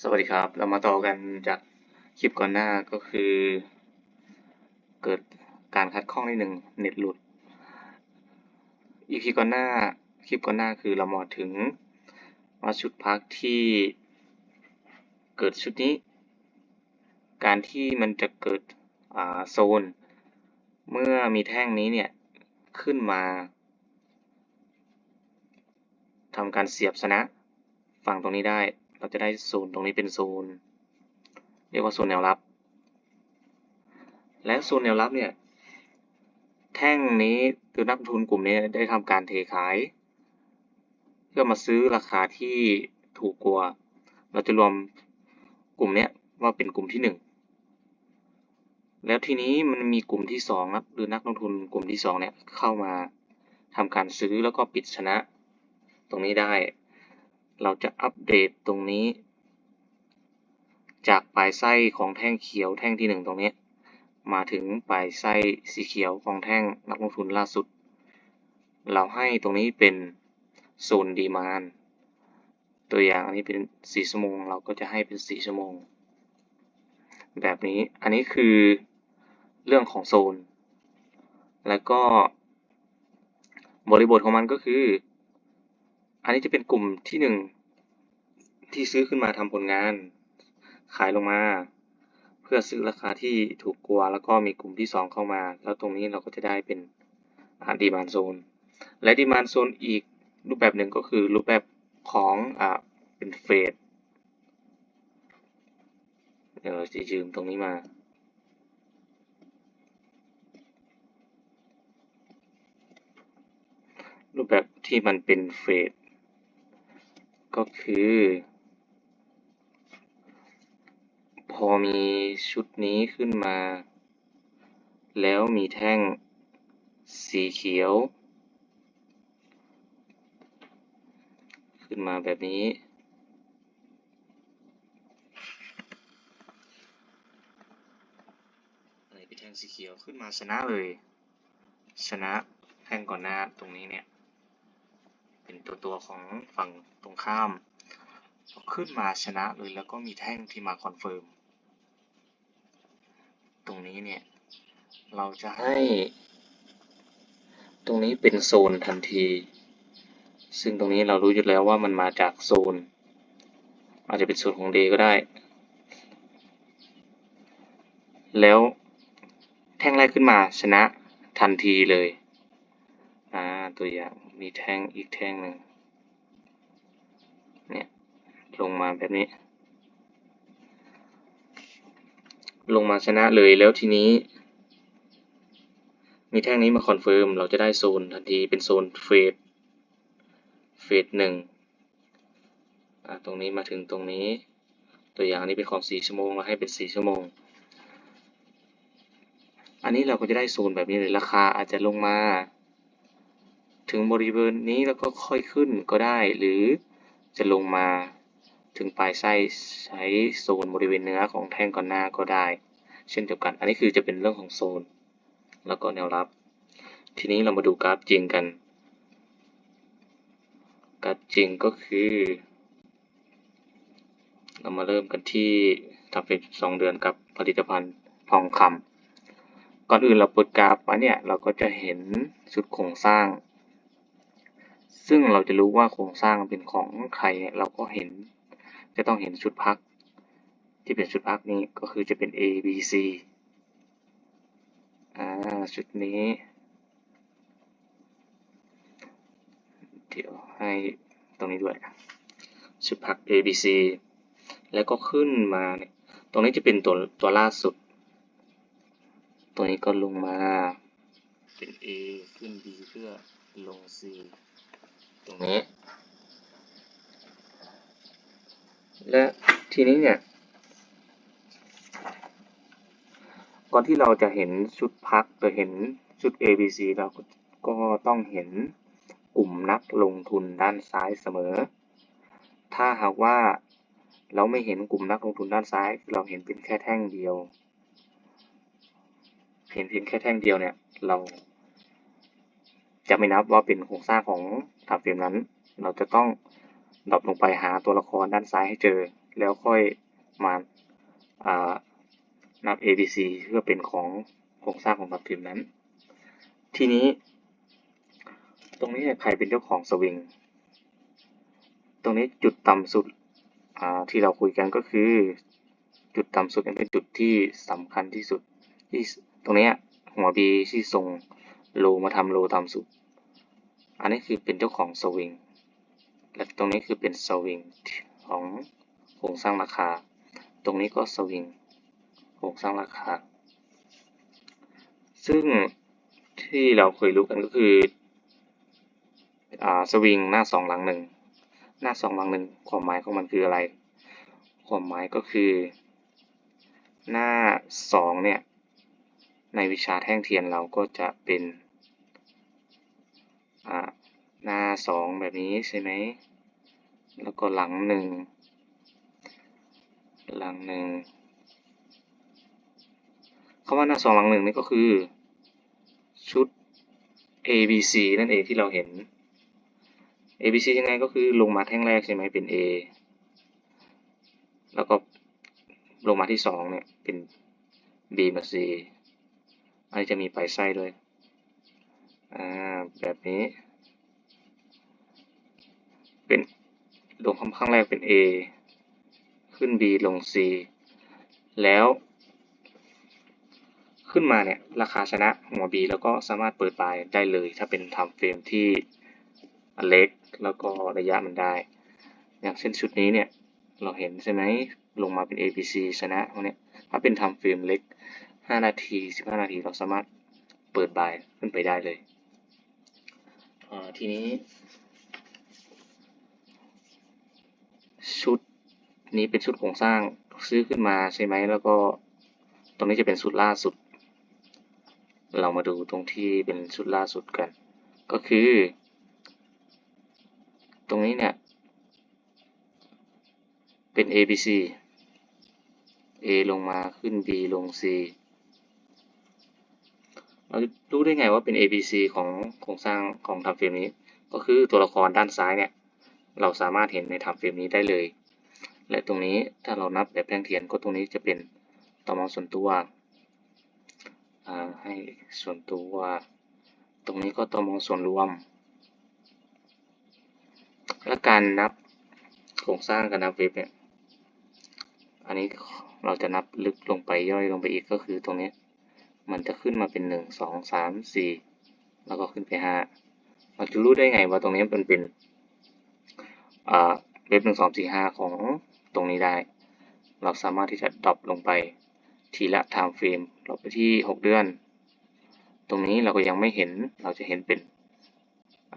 ສະຫວັດດີຄັບ ເຮົາມາຕໍ່ກັນຈາກຄລິບກ່ອນໜ້າ ກໍຄືເກີດການຂັດຂ້ອງນິດໜຶ່ງ ເນັດຫຼຸດ. ອີພີກ່ອນໜ້າ ຄລິບກ່ອນໜ້າຄືເຮົາມາເຖິງວ່າຊຸດພັກທີ່ເກີດຊຸດນີ້ ການທີ່ມັນຈະເກີດ ອ່າ ໂຊນ ເມື່ອມີແທ່ງນີ້ເນຍຂຶ້ນມາ ທຳການສຽບຊະນະຝັ່ງຕົງນີ້ໄດ້ ເຮົາຈະໄດ້ໂຊນຕົງນີ້ເປັນໂຊນ ຮຽກວ່າໂຊນແນວຮັບ ແລະ ໂຊນແນວຮັບເນຍ ແທ່ງນີ້ ຫຼື ນັກລົງທຶນກຸ່ມນີ້ໄດ້ທຳການເທຂາຍ ເພື່ອມາຊື້ລາຄາທີ່ຖືກກວ່າ ເຮົາຈະລວມກຸ່ມເນຍວ່າເປັນກຸ່ມທີໜຶ່ງ. ແລ້ວທີນີ້ມັນມີກຸ່ມທີສອງນະ ຫຼື ນັກລົງທຶນກຸ່ມທີສອງເນຍເຂົ້າມາທຳການຊື້ ແລ້ວກໍປິດຊະນະຕົງນີ້ໄດ້ ເຮົາຈະອັບເດດຕົງນີ້ ຈາກປາຍໄສ້ຂອງແທ່ງຂຽວແທ່ງທີໜຶ່ງຕົງນີ້ ມາເຖິງປາຍໄສ້ສີຂຽວຂອງແທ່ງນັກລົງທຶນລ່າສຸດ ເຮົາໃຫ້ຕົງນີ້ເປັນໂຊນດີມານ ຕົວຢ່າງອັນນີ້ເປັນສີ່ຊົ່ວໂມງ ເຮົາກໍຈະໃຫ້ເປັນສີ່ຊົ່ວໂມງ ແບບນີ້. ອັນນີ້ຄືເລື່ອງຂອງໂຊນ ແລ້ວກໍບໍລິບົດຂອງມັນກໍຄື ອັນນີ້ຈະເປັນກຸ່ມທີໜຶ່ງທີ່ຊື້ຂຶ້ນມາທຳຜົນງານ ຂາຍລົງມາ ເພື່ອຊື້ລາຄາທີ່ຖືກກວ່າ ແລ້ວກໍມີກຸ່ມທີສອງເຂົ້າມາ ແລ້ວຕົງນີ້ເຮົາກໍຈະໄດ້ເປັນ ອ່າ ດີມານໂຊນ ແລະ ດີມານໂຊນອີກຮູບແບບໜຶ່ງກໍຄືຮູບແບບຂອງ ອ່າ ເປັນເຟດ ດຽວຊິຢືມຕົງນີ້ມາ ຮູບແບບທີ່ມັນເປັນເຟດ ກໍຄື ພໍມີຊຸດນີ້ຂຶ້ນມາ ແລ້ວມີແທ່ງສີຂຽວຂຶ້ນມາແບບນີ້ ອັນນີ້ເປັນແທ່ງສີຂຽວຂຶ້ນມາຊະນະເລີຍ ຊະນະແທ່ງກ່ອນໜ້າຕົງນີ້ເນຍ ເປັນຕົວຕົວຂອງຝັ່ງຕົງຂ້າມ ຂຶ້ນມາຊະນະເລີຍ ແລ້ວກໍມີແທ່ງທີ່ມາຄອນເຟີມ ຕົງນີ້ເນຍ ເຮົາຈະໃຫ້ຕົງນີ້ເປັນໂຊນທັນທີ ຊຶ່ງຕົງນີ້ເຮົາຮູ້ຢູ່ແລ້ວວ່າມັນມາຈາກໂຊນ ອາດຈະເປັນໂຊນຂອງເດກໍໄດ້ ແລ້ວແທ່ງແລກຂຶ້ນມາຊະນະທັນທີເລີຍ ອາ ຕົວຢ່າງມີແທ່ງອີກແທ່ງໜຶ່ງ ເນຍ ລົງມາແບບນີ້ ລົງມາຊະນະເລີຍ ແລ້ວທີນີ້ມີແທ່ງນີ້ມາຄອນເຟີມ ເຮົາຈະໄດ້ໂຊນທັນທີ ເປັນໂຊນເຟດ ເຟດໜຶ່ງ ອາ ຕົງນີ້ມາເຖິງຕົງນີ້ ຕົວຢ່າງອັນນີ້ເປັນຂອງສີ່ຊົ່ວໂມງ ເຮົາໃຫ້ເປັນສີ່ຊົ່ວໂມງ ອັນນີ້ເຮົາກໍຈະໄດ້ໂຊນແບບນີ້ເລີຍ ລາຄາອາດຈະລົງມາເຖິງບໍລິເວນນີ້ ແລ້ວກໍຄ່ອຍຂຶ້ນກໍໄດ້ ຫຼື ຈະລົງມາເຖິງປາຍໄສ້ ໃຊ້ໂຊນບໍລິເວນເໜືອຂອງແທ່ງກ່ອນໜ້າກໍໄດ້ເຊັ່ນດຽວກັນ. ອັນນີ້ຄືຈະເປັນເລື່ອງຂອງໂຊນ ແລ້ວກໍແນວຮັບ. ທີນີ້ເຮົາມາດູກຣາຟຈິງກັນ. ກຣາຟຈິງກໍຄື ເຮົາມາເລີ່ມກັນທີ່ທຳເຟຣມສອງເດືອນກັບຜະລິດຕະພັນທອງຄຳ. ກ່ອນອື່ນເຮົາເປີດກຣາຟມາເນຍ ເຮົາກໍຈະເຫັນຊຸດໂຄງສ້າງ ຊຶ່ງເຮົາຈະຮູ້ວ່າໂຄງສ້າງເປັນຂອງໃຜ ເຮົາກໍເຫັນ ຈະຕ້ອງເຫັນຊຸດພັກ ທີ່ເປັນຊຸດພັກນີ້ ກໍຄືຈະເປັນ A B C ອາ ຊຸດນີ້ ດຽວໃຫ້ຕົງນີ້ດ້ວຍ ຊຸດພັກ A B C ແລ້ວກໍຂຶ້ນມາ ຕົງນີ້ຈະເປັນຕົວ ຕົວລ່າສຸດ ຕົງນີ້ກໍລົງມາເປັນ A ຂຶ້ນ B ເພື່ອລົງ C ຕົງນີ້ ແລະ ທີນີ້ເນຍ ກ່ອນທີ່ເຮົາຈະເຫັນຊຸດພັກ ຫຼື ເຫັນຊຸດ A B C ເຮົາກໍຕ້ອງເຫັນກຸ່ມນັກລົງທຶນດ້ານຊ້າຍສະເໝີ. ຖ້າຫາກວ່າເຮົາໄມ່ເຫັນກຸ່ມນັກລົງທຶນດ້ານຊ້າຍ ເຮົາເຫັນເປັນແຄ່ແທ່ງດຽວ ເຫັນພຽງແຄ່ແທ່ງດຽວເນຍ ເຮົາຈະໄມ່ນັບວ່າເປັນໂຄງສ້າງຂອງທຳເຟຣມນັ້ນ. ເຮົາຈະຕ້ອງດຣອບລົງໄປຫາຕົວລະຄອນດ້ານຊ້າຍໃຫ້ເຈີ ແລ້ວຄ່ອຍມາ ອາ ນັບ A B C ເພື່ອເປັນຂອງໂຄງສ້າງຂອງ time frame ນັ້ນ. ທີນີ້ ຕົງນີ້ໃຜເປັນເຈົ້າຂອງສະວິງ? ຕົງນີ້ຈຸດຕ່ຳສຸດ ອາ ທີ່ເຮົາຄຸຍກັນກໍຄື ຈຸດຕ່ຳສຸດນີ້ເປັນຈຸດທີ່ສຳຄັນທີ່ສຸດ ທີ່ຕົງເນີ້ຍຫົວ B ທີ່ສົ່ງ low ມາທຳ low ຕ່ຳສຸດ ອັນນີ້ຄືເປັນເຈົ້າຂອງສະວິງ ແລະ ຕົງນີ້ຄືເປັນສະວິງຂອງໂຄງສ້າງລາຄາ ຕົງນີ້ກໍສະວິງໂຄງສ້າງລາຄາ ຊຶ່ງທີ່ເຮົາເຄີຍຮູ້ກັນກໍຄື ອາ ສະວິງໜ້າສອງຫຼັງໜຶ່ງ ໜ້າສອງຫຼັງໜຶ່ງ ຄວາມໝາຍຂອງມັນຄືອະໄລ? ຄວາມໝາຍກໍຄື ໜ້າສອງເນີ້ຍ ໃນວິຊາແທ່ງທຽນເຮົາກໍຈະເປັນ ອາ ໜ້າສອງແບບນີ້ໃຊ່ໄໝ? ແລ້ວກໍຫຼັງໜຶ່ງ ຫຼັງໜຶ່ງ ຄຳວ່າໜ້າສອງຫຼັງໜຶ່ງນີ້ກໍຄື ຊຸດ A B C ນັ້ນເອງທີ່ເຮົາເຫັນ A B C ຍັງໄງ? ກໍຄືລົງມາແທ່ງແລກໃຊ່ໄໝ? ເປັນ A ແລ້ວກໍລົງມາທີສອງເນີ້ຍເປັນ B ມາ C ອັນນີ້ຈະມີໄປໃຊ້ດ້ວຍ ອາ ແບບນີ້ ເປັນ ລົງຄັ້ງແລກເປັນ A ຂຶ້ນ B ລົງ C ແລ້ວ ຂຶ້ນມາເນີ້ຍ ລາຄາຊະນະຫົວ B ແລ້ວກໍສາມາດເປີດບາຍໄດ້ເລີຍ ຖ້າເປັນ time frame ທີ່ເລັກ ແລ້ວກໍໄລຍະມັນໄດ້ ຢ່າງເຊັ່ນຊຸດນີ້ເນີ້ຍ ເຮົາເຫັນໃຊ່ໄໝ? ລົງມາເປັນ A B C ຊະນະເຮົາເນີ້ຍ ຖ້າເປັນ time frame ເລັກ ຫ້ານາທີ ສິບຫ້ານາທີ ເຮົາສາມາດເປີດບາຍຂຶ້ນໄປໄດ້ເລີຍ. ອາ ທີນີ້ ຊຸດນີ້ເປັນຊຸດໂຄງສ້າງ ຊື້ຂຶ້ນມາໃຊ່ໄໝ? ແລ້ວກໍຕົງນີ້ຈະເປັນຊຸດລ່າສຸດ ເຮົາມາດູຕົງທີ່ເປັນຊຸດລ່າສຸດກັນ ກໍຄື ຕົງນີ້ເນີ້ຍ ເປັນ A B C A ລົງມາ ຂຶ້ນ B ລົງ C ເຮົາຮູ້ໄດ້ໄງວ່າເປັນ A B C ຂອງໂຄງສ້າງຂອງ time frame ນີ້? ກໍຄືຕົວລະຄອນດ້ານຊ້າຍເນີ້ຍ ເຮົາສາມາດເຫັນໃນ time frame ນີ້ໄດ້ເລີຍ ແລະ ຕົງນີ້ຖ້າເຮົານັບແບບແທ່ງທຽນ ກໍຕົງນີ້ຈະເປັນຕໍມໍສ່ວນຕົວ ອາ ໃຫ້ສ່ວນຕົວ ຕົງນີ້ກໍຕໍມໍສ່ວນລວມ ແລະ ການນັບໂຄງສ້າງ ການນັບເວັບເນີ້ຍ ອັນນີ້ເຮົາຈະນັບເລິກລົງໄປ ຍ່ອຍລົງໄປອີກ ກໍຄືຕົງນີ້ ມັນຈະຂຶ້ນມາເປັນ ໜຶ່ງ ສອງ ສາມ ສີ່ ແລ້ວກໍຂຶ້ນໄປ ຫ້າ ເຮົາຈະຮູ້ໄດ້ໄງວ່າຕົງນີ້ມັນເປັນ ອາ ເວັບ ໜຶ່ງ ສອງ ສາມ ສີ່ ຫ້າ ຂອງຕົງນີ້ໄດ້? ເຮົາສາມາດທີ່ຈະດຣອບລົງໄປທີລະ time frame ດຣອບໄປທີ່ ຫົກເດືອນ ຕົງນີ້ເຮົາກໍຍັງໄມ່ເຫັນ ເຮົາຈະເຫັນເປັນ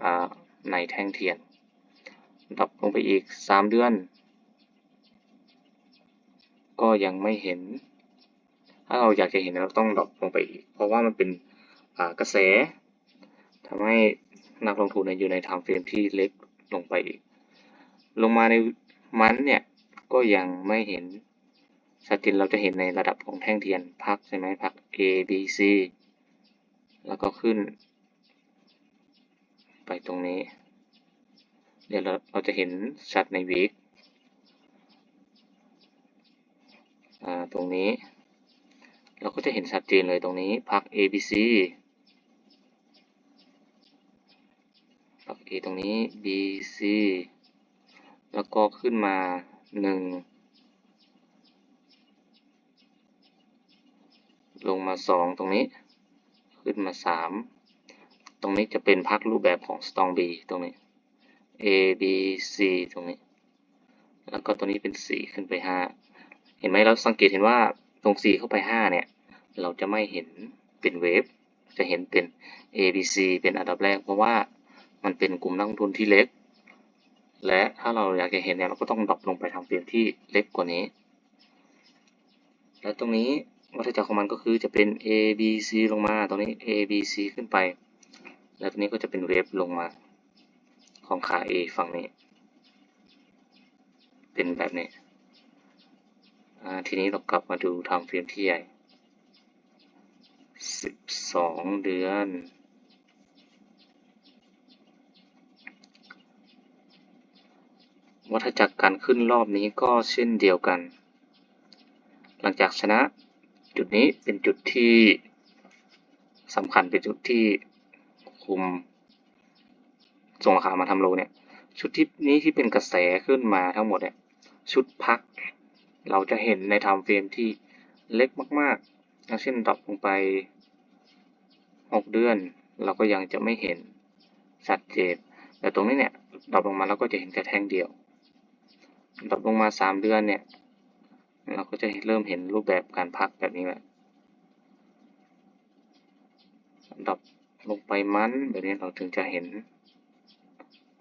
ອາ ໃນແທ່ງທຽນ ດຣອບລົງໄປອີກ ສາມເດືອນ ກໍຍັງໄມ່ເຫັນ ຖ້າເຮົາຢາກຈະເຫັນ ເຮົາຕ້ອງດຣອບລົງໄປອີກ ເພາະວ່າມັນເປັນ ອາ ກະແສ ທຳໃຫ້ນັກລົງທຶນຢູ່ໃນ time frame ທີ່ເລັກລົງໄປອີກ ລົງມາໃນມັນເນີ້ຍ ກໍຍັງໄມ່ເຫັນຊັດເຈນ ເຮົາຈະເຫັນໃນລະດັບຂອງແທ່ງທຽນ ພັກໃຊ່ໄໝ? ພັກ A B C ແລ້ວກໍຂຶ້ນໄປຕົງນີ້ ດຽວເຮົາຈະເຫັນຊັດໃນວິກ ອາ ຕົງນີ້ ເຮົາກໍຈະເຫັນຊັດເຈນເລີຍ ຕົງນີ້ ພັກ A B C ພັກ A ຕົງນີ້ B C ແລ້ວກໍຂຶ້ນມາ ໜຶ່ງ ລົງມາ ສອງ ຕົງນີ້ ຂຶ້ນມາ ສາມ ຕົງນີ້ຈະເປັນພັກຮູບແບບຂອງ Strongby ຕົງນີ້ A B C ຕົງນີ້ ແລ້ວກໍຕົງນີ້ເປັນ C ຂຶ້ນໄປ ຫ້າ ເຫັນໄໝ? ເຮົາສັງເກດເຫັນວ່າຕົງ C ເຂົ້າໄປ ຫ້າ ເນີ້ຍ ເຮົາຈະໄມ່ເຫັນເປັນເວບ ຈະເຫັນເປັນ A B C ເປັນອັນດັບແລກ ເພາະວ່າມັນເປັນກຸ່ມນັກລົງທຶນທີ່ເລັກ ແລະ ຖ້າເຮົາຢາກຈະເຫັນເນີ້ຍ ເຮົາກໍຕ້ອງດຣອບລົງໄປ time frame ທີ່ເລັກກວ່ານີ້ ແລະ ຕົງນີ້ວັດທະຈັກຂອງມັນກໍຄືຈະເປັນ A B C ລົງມາ ຕົງນີ້ A B C ຂຶ້ນໄປ ແລະ ຕົງນີ້ກໍຈະເປັນເວບລົງມາຂອງຂາ A ຝັ່ງນີ້ ເປັນແບບນີ້. ອາ ທີນີ້ເຮົາກັບມາດູ time frame ທີ່ໃຫຍ່ ສິບສອງເດືອນ. ວັດທະຈັກການຂຶ້ນລອບນີ້ກໍເຊັ່ນດຽວກັນ ຫຼັງຈາກຊະນະ ຈຸດນີ້ເປັນຈຸດທີ່ສຳຄັນ ເປັນຈຸດທີ່ຄຸມ ສົ່ງລາຄາມາທຳໂລນີ້ ຊຸດທີ່ ນີ້ທີ່ເປັນກະແສຂຶ້ນມາທັງໝົດນີ້ ຊຸດພັກ ເຮົາຈະເຫັນໃນທາມເຟຣມທີ່ເລັກມາກໆ ຢ່າງເຊັ່ນ ດຣອບລົງໄປຫົກເດືອນ ເຮົາກໍຍັງຈະໄມ່ເຫັນຊັດເຈນ ແຕ່ຕົງນີ້ເນຍ ດຣອບລົງມາ ເຮົາກໍຈະເຫັນແຄ່ແທ່ງດຽວ ດຣອບລົງມາສາມເດືອນເນຍ ເຮົາກໍຈະເລີ່ມເຫັນຮູບແບບການພັກແບບນີ້ແຫຼະ ດຣອບລົງໄປມັນ ແບບນີ້ເຮົາເຖິງຈະເຫັນ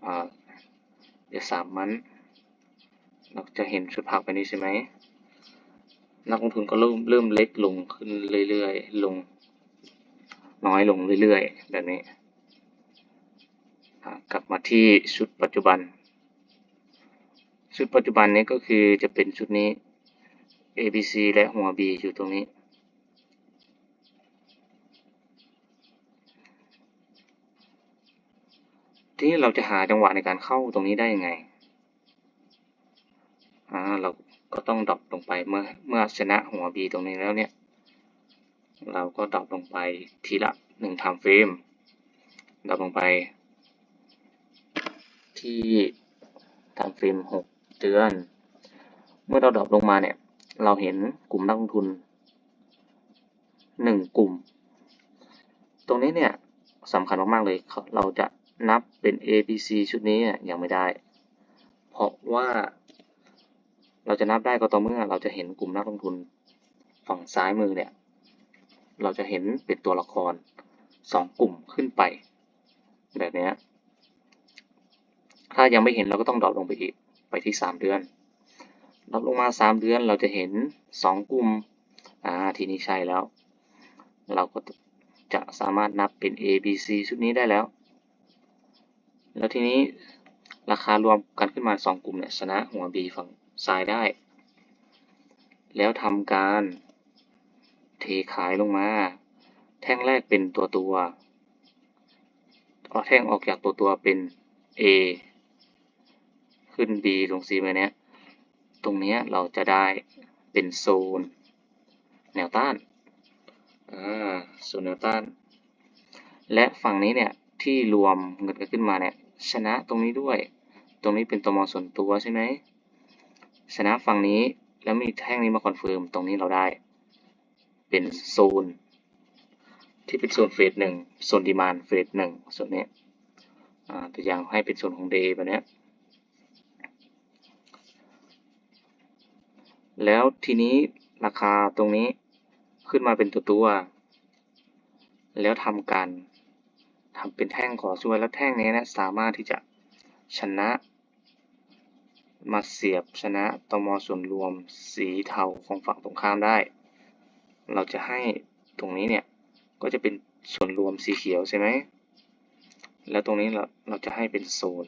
ອາ ດຽວສາມມັນ ເຮົາຈະເຫັນຊຸດພັກແບບນີ້ໃຊ່ໄໝ? ນັກລົງທຶນກໍເລີ່ມ ເລີ່ມເລັກລົງຂຶ້ນເລື້ອຍໆ ລົງ ນ້ອຍລົງເລື້ອຍໆ ແບບນີ້ ອາ ກັບມາທີ່ຊຸດປັດຈຸບັນ ຊຸດປັດຈຸບັນນີ້ກໍຄືຈະເປັນຊຸດນີ້ A B C ແລະ ຫົວ B ຢູ່ຕົງນີ້ ທີນີ້ເຮົາຈະຫາຈັງຫວະໃນການເຂົ້າຕົງນີ້ໄດ້ຍັງໄງ? ອາ ເຮົາກໍຕ້ອງດຣອບລົງໄປ ເມື່ອ ເມື່ອຊະນະຫົວ B ຕົງນີ້ແລ້ວເນຍ ເຮົາກໍດຣອບລົງໄປທີລະໜຶ່ງທາມເຟຣມ ດຣອບລົງໄປທີ່ທາມເຟຣມຫົກເດືອນ ເມື່ອເຮົາດຣອບລົງມາເນຍ ເຮົາເຫັນກຸ່ມນັກລົງທຶນ ໜຶ່ງກຸ່ມ ຕົງນີ້ເນຍສຳຄັນມາກໆເລີຍ ເຮົາຈະນັບເປັນ A B C ຊຸດນີ້ຍັງໄມ່ໄດ້ ເພາະວ່າເຮົາຈະນັບໄດ້ກໍຕໍ່ເມື່ອເຮົາຈະເຫັນກຸ່ມນັກລົງທຶນຝັ່ງຊ້າຍມືເນຍ ເຮົາຈະເຫັນເປັນຕົວລະຄອນສອງກຸ່ມຂຶ້ນໄປ ແບບເນຍ ຖ້າຍັງໄມ່ເຫັນ ເຮົາກໍຕ້ອງດຣອບລົງໄປອີກ ໄປທີ່ສາມເດືອນ ດຣອບລົງມາສາມເດືອນ ເຮົາຈະເຫັນສອງກຸ່ມ ອາ ທີນີ້ໃຊ້ແລ້ວ ເຮົາກໍຈະສາມາດນັບເປັນ A B C ຊຸດນີ້ໄດ້ແລ້ວ ແລ້ວທີນີ້ລາຄາລວມກັນຂຶ້ນມາສອງກຸ່ມເນຍ ຊະນະຫົວ B ຝັ່ງຊ້າຍໄດ້ ແລ້ວທຳການເທຂາຍລົງມາ ແທ່ງແລກເປັນຕົວຕົວ ເອົາແທ່ງອອກຈາກຕົວຕົວເປັນ A ຂຶ້ນ B ລົງ C ແບບເນຍ ຕົງເນຍເຮົາຈະໄດ້ເປັນໂຊນແນວຕ້ານ ອາ ໂຊນແນວຕ້ານ ແລະ ຝັ່ງນີ້ເນຍທີ່ລວມເງິນກັນຂຶ້ນມາເນຍ ຊະນະຕົງນີ້ດ້ວຍ ຕົງນີ້ເປັນ ຕມ ສ່ວນຕົວໃຊ່ໄໝ? ຊະນະຝັ່ງນີ້ ແລ້ວມີແທ່ງນີ້ມາຄອນເຟີມ ຕົງນີ້ເຮົາໄດ້ເປັນໂຊນ ທີ່ເປັນໂຊນເຟສໜຶ່ງ ໂຊນດີມານເຟສໜຶ່ງ ໂຊນນີ້ ອາ ຕົວຢ່າງໃຫ້ເປັນໂຊນຂອງ D ແບບເນຍ ແລ້ວທີນີ້ລາຄາຕົງນີ້ຂຶ້ນມາເປັນຕົວຕົວ ແລ້ວທຳການ ທຳເປັນແທ່ງຂໍຊ່ວຍ ແລ້ວແທ່ງນີ້ນະ ສາມາດທີ່ຈະຊະນະ ມາສຽບຊະນະ ຕມ ສ່ວນລວມສີເທົາຂອງຝັ່ງຕົງຂ້າມໄດ້ ເຮົາຈະໃຫ້ຕົງນີ້ເນຍ ກໍຈະເປັນສ່ວນລວມສີຂຽວໃຊ່ໄໝ? ແລ້ວຕົງນີ້ເຮົາ ເຮົາຈະໃຫ້ເປັນໂຊນ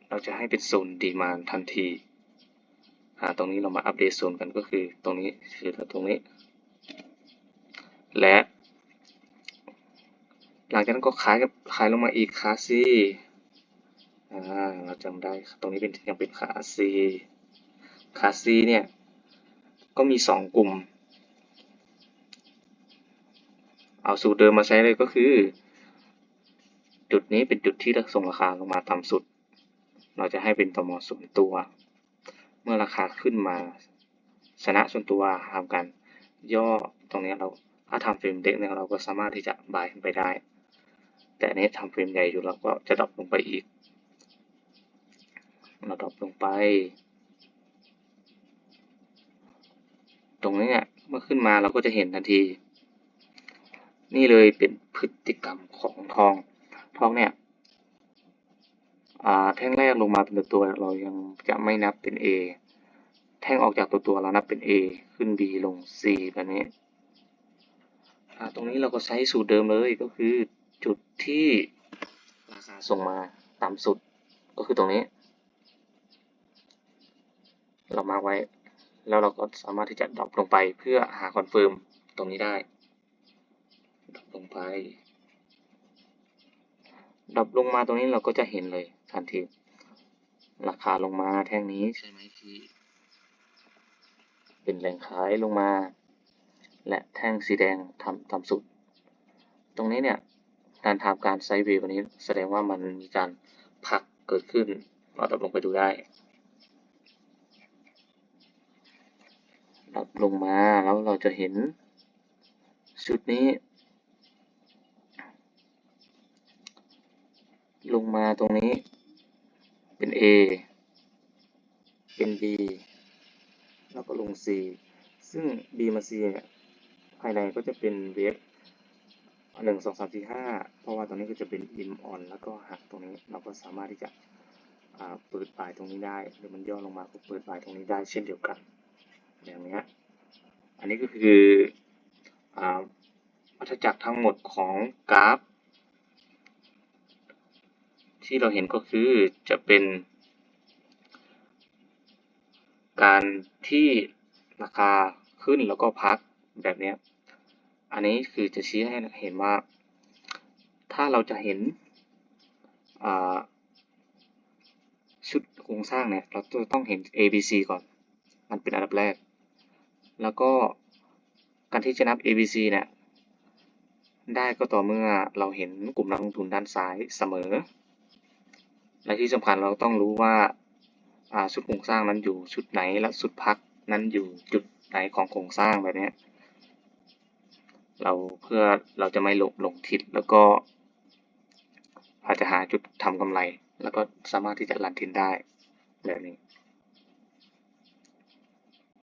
ເຮົາຈະໃຫ້ເປັນໂຊນດີມານທັນທີ ອາ ຕົງນີ້ເຮົາມາອັບເດດໂຊນກັນ ກໍຄືຕົງນີ້ ຄືຕົງນີ້ ແລະ ຫຼັງຈາກນັ້ນກໍຂາຍ ຂາຍລົງມາອີກຂາ C ອາ ເຮົາຈຳໄດ້ ຕົງນີ້ເປັນ ຍັງເປັນຂາ C ຂາ C ເນຍ ກໍມີສອງກຸ່ມ ເອົາສູດເດີມມາໃຊ້ເລີຍ ກໍຄືຈຸດນີ້ເປັນຈຸດທີ່ສົ່ງລາຄາລົງມາຕ່ຳສຸດ ເຮົາຈະໃຫ້ເປັນ ຕມ ສ່ວນຕົວ ເມື່ອລາຄາຂຶ້ນມາ ຊະນະສ່ວນຕົວທຳການຫຍໍ້ ຕົງນີ້ເຮົາ ຖ້າທຳເຟຣມເລັກເນຍ ເຮົາກໍສາມາດທີ່ຈະບາຍຂຶ້ນໄປໄດ້ ແຕ່ອັນນີ້ທຳເຟຣມໃຫຍ່ຢູ່ ເຮົາກໍຈະດຣອບລົງໄປອີກ ເຮົາດຣອບລົງໄປ ຕົງນີ້ເນຍ ເມື່ອຂຶ້ນມາເຮົາກໍຈະເຫັນທັນທີ ນີ້ເລີຍເປັນພຶດຕິກຳຂອງທອງ ທອງເນຍ ອາ ແທ່ງແລກລົງມາເປັນຕົວ ເຮົາຍັງຈະໄມ່ນັບເປັນ A ແທ່ງອອກຈາກຕົວ ເຮົານັບເປັນ A ຂຶ້ນ B ລົງ C ແບບນີ້ ອາ ຕົງນີ້ເຮົາກໍໃຊ້ສູດເດີມເລີຍ ກໍຄືຈຸດທີ່ລາຄາສົ່ງມາຕ່ຳສຸດ ກໍຄືຕົງນີ້ ເຮົາມາກໄວ້ ແລ້ວເຮົາກໍສາມາດທີ່ຈະດຣອບລົງໄປເພື່ອຫາຄອນເຟີມຕົງນີ້ໄດ້ ດຣອບລົງໄປ ดรอปลงมาตรงนี้เราก็จะเห็นเลยทันที ราคาลงมาแท่งนี้ใช่ไหมที่เป็นแรงขายลงมา และแท่งสีแดงต่ำต่ำสุด ตรงนี้เนี่ย การทำการไซด์เวย์วันนี้แสดงว่ามันมีการพักเกิดขึ้น เราดรอปลงไปดูได้ ดรอปลงมาแล้วเราจะเห็นชุดนี้ ลงมาตรงนี้เป็น A เป็น B แล้วก็ลง C ซึ่ง B มา C เนี่ย ภายในก็จะเป็นเวฟ หนึ่ง สอง สาม สี่ ห้า เพราะว่าตรงนี้ก็จะเป็น Im on แล้วก็หักตรงนี้ เราก็สามารถที่จะ อ่า เปิดบายตรงนี้ได้ หรือมันย่อลงมาก็เปิดบายตรงนี้ได้เช่นเดียวกัน อย่างเนี้ย อันนี้ก็คือ อ่า วัฏจักรทั้งหมดของกราฟ ที่เราเห็นก็คือจะเป็น การที่ราคาขึ้นแล้วก็พักแบบเนี้ย อันนี้คือจะชี้ให้เห็นว่า ถ้าเราจะเห็น อ่า ชุดโครงสร้างเนี่ย เราจะต้องเห็น A B C ก่อน มันเป็นอันดับแรก แล้วก็การที่จะนับ A B C เนี่ย ได้ก็ต่อเมื่อเราเห็นกลุ่มนักลงทุนด้านซ้ายเสมอ และที่สำคัญเราต้องรู้ว่า อ่า ชุดโครงสร้างนั้นอยู่ชุดไหน และชุดพักนั้นอยู่จุดไหนของโครงสร้างแบบเนี้ย เรา เพื่อเราจะไม่หลง หลงทิศ แล้วก็อาจจะหาจุดทำกำไร แล้วก็สามารถที่จะรันเทรดได้แบบนี้